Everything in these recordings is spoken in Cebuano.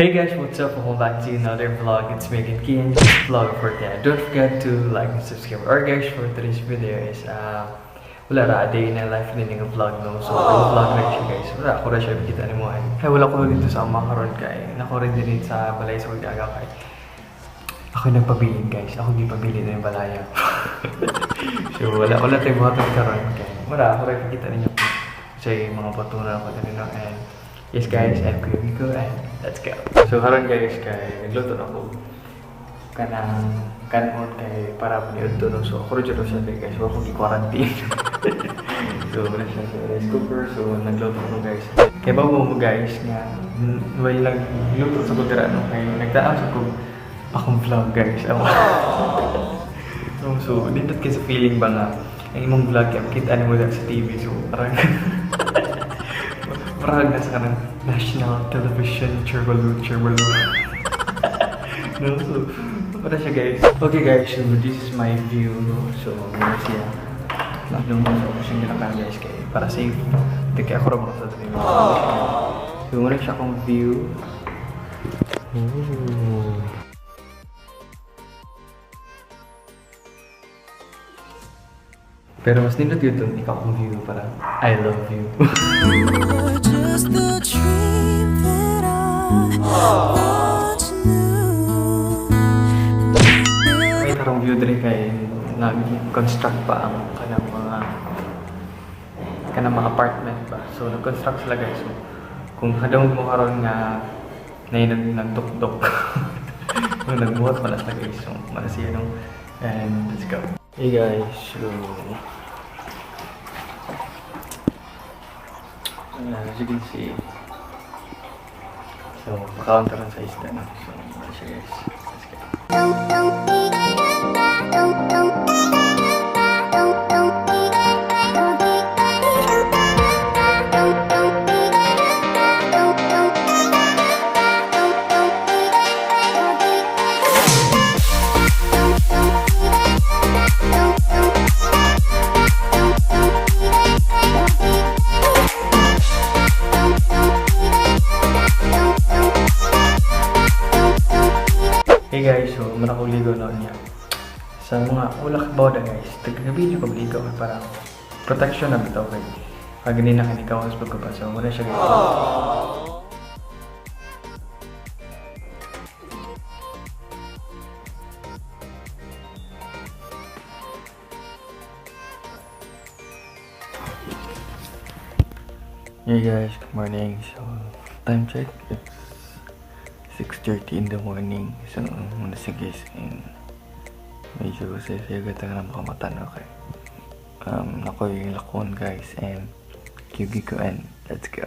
Hey guys, what's up? Welcome back to another vlog. It's me again, Kian. This vlog for today. Don't forget to like and subscribe. Alright guys, for today's video is wala ra, day in a life din nga vlog, no. So ang vlog na siya guys. Wala ako ra siya kita nimo ay. Ay wala ko dito sa ama karon kay nako rin din sa balay sa aga kay. Ako nagpabilin guys. Ako gipabilin na yung balaya. So wala wala tayo buhaton karon kay wala ako ra kita ninyo sa mga patunan ko dinhi, no. And yes guys, I'm Kuya Vico and let's go. So karon guys kay nagluto na ko kanang kanon kay para paniudto, no. So ako ra jud siya guys, wala ko gi-quarantine. So wala siya sa rice cooker, so nagluto ko guys. Kay bago mo guys nga while nagluto sa ko dira, no, kay nagtaas ako akong vlog guys. No, so nindot kay sa feeling ba nga ang imong vlog kay makita nimo sa TV, so parang parang nasa kanang national television, cherbalu cherbalu, no. So para siya guys. Okay guys, so this is my view, no. So muna siya nung so ako siyang ginakan guys kay para safe. Ito kaya ako rin sa dream. So muna siya akong view. Ooh. Pero mas nindot yun dun, ikaw akong view para I love you. Just the dream that I once knew. May tarong view diri kay nag-construct pa ang kanang mga apartment ba. So nag-construct sila guys. So kung hadong mo karon nga nay nagdukdok. So nagbuhat pala sila guys. So muna siya, no. And let's go. Hey guys, so as you can see, so pa-counter lang sa isda, no? So muna siya guys. Let's go. Hey guys, so manakuligo na niya. Sa mga ulak boda guys, tagagabi niyo pagligo kay para protection na bitaw kay pag hindi na kinikawas pagkaba. So muna siya guys. Hey guys, good morning. So time check, it's 6:30 in the morning. So muna siya guys, and medyo saya-saya gata nga na makamata na kay nakoy lakon guys, and kyugi ko and let's go.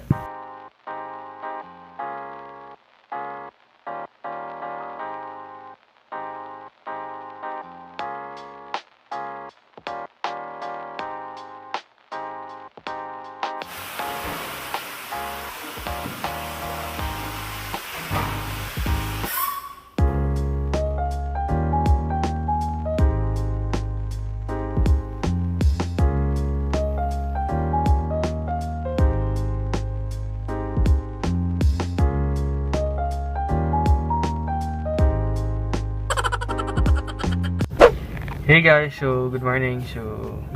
Hey guys, so good morning. So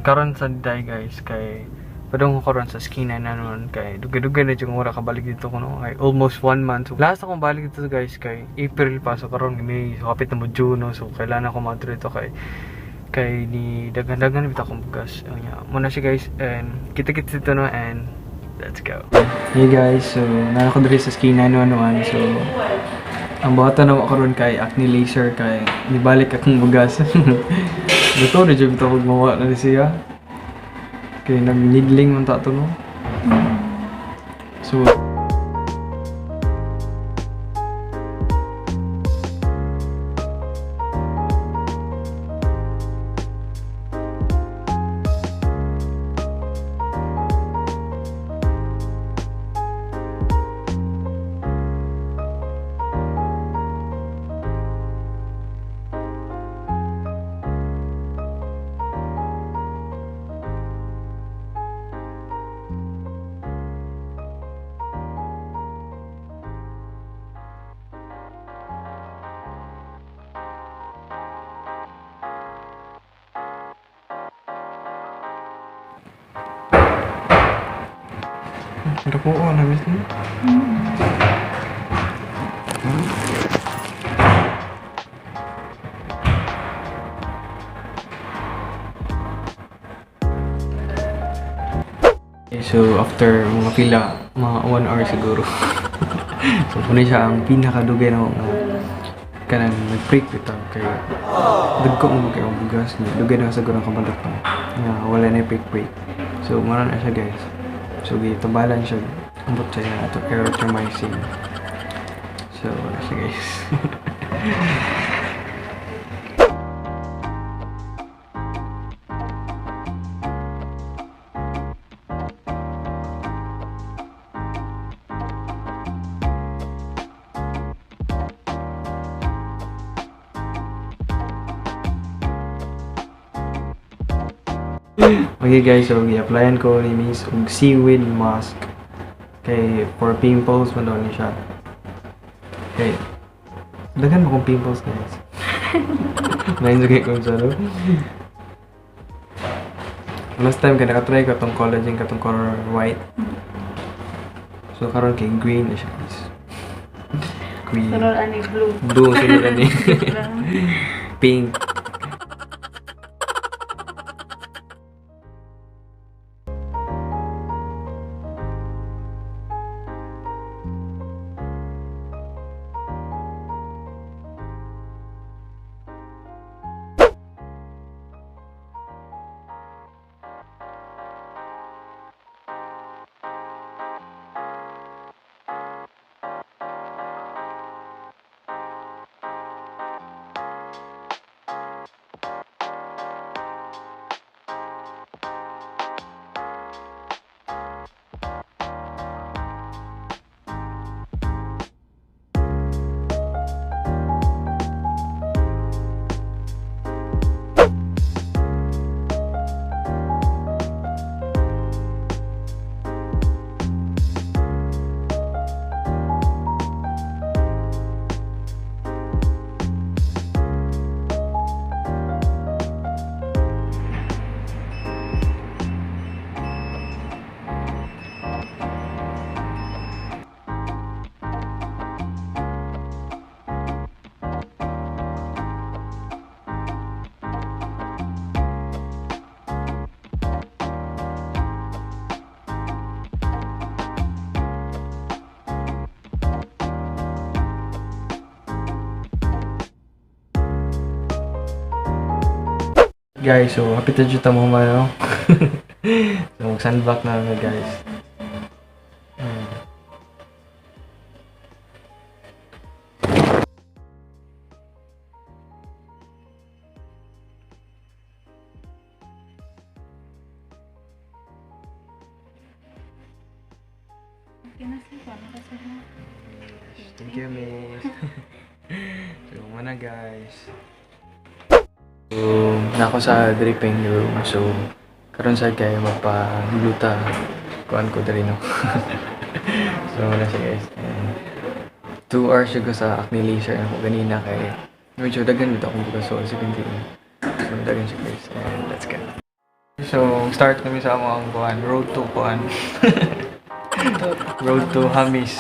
karon sa day guys kay padung ko karon sa skina na noon kay dugay-dugay na jud ko kabalik dito ko, no, kay almost 1 month. So last akong balik dito guys kay April pa, so karon May, so kapit na mo June, no. So kailangan ako maadto dito kay kay ni daghan-daghan bitaw akong bugas. Unya muna siya guys, and kita-kits dito, no, and let's go. Hey guys, so naa ko diri sa skina no anuan. So ang buhatan na karon kay acne laser kay nibalik akong bugas. Dito na jud bitaw kog mawa na ni siya. Kay nag-needling man ta to, no. So Dako ko na miss ni. Okay, so after mga pila, mga 1 hour siguro. So kunin siya ang pinakadugay na nga kanang nag-break bitaw kay dagko mo kay ang bugas niya. Dugay na siguro ang kabalot pa. Nga wala na break break. So mara na siya guys. So gitabalan siya ambot siya na ato erythromycin. So wala siya guys. Okay guys, so gi-applyan ko ni Miss og seaweed mask kay for pimples man daw ni siya. Kay daghan mo kong pimples guys. Na-enjoy ko sa no? Last time kay nakatry ko tong collagen katong color white. So karon kay green na siya guys. Green. Sunod ani blue. Blue sunod ani. Pink. Guys, so happy to jud ta mo man, no? So mag-sandback na kami guys. Okay na siya, paano kasi na? Thank you, miss. So, muna guys. So, nako sa dripping room. So, karon sa kay magpagluta kuan ko diri no. So, muna siya guys. And 2 hours ko sa acne laser ako ganina kay medyo daghan dito akong bugas so as you can see. So, daghan siya guys. And let's go. So, start kami sa among kuan, road to kuan. Road to Hamis.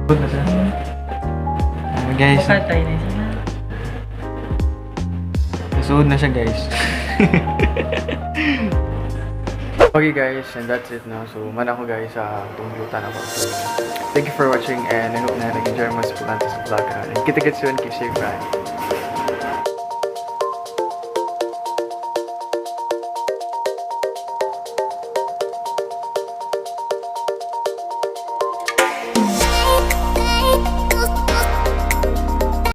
Good na siya. Guys, Bukatay na siya. Nasuod na siya guys. Okay guys, and that's it now. So, man ako guys sa tunglutan ako. So, thank you for watching and I hope na nag-enjoy mo sa sa vlog. And kita-kits soon. Keep safe, bye.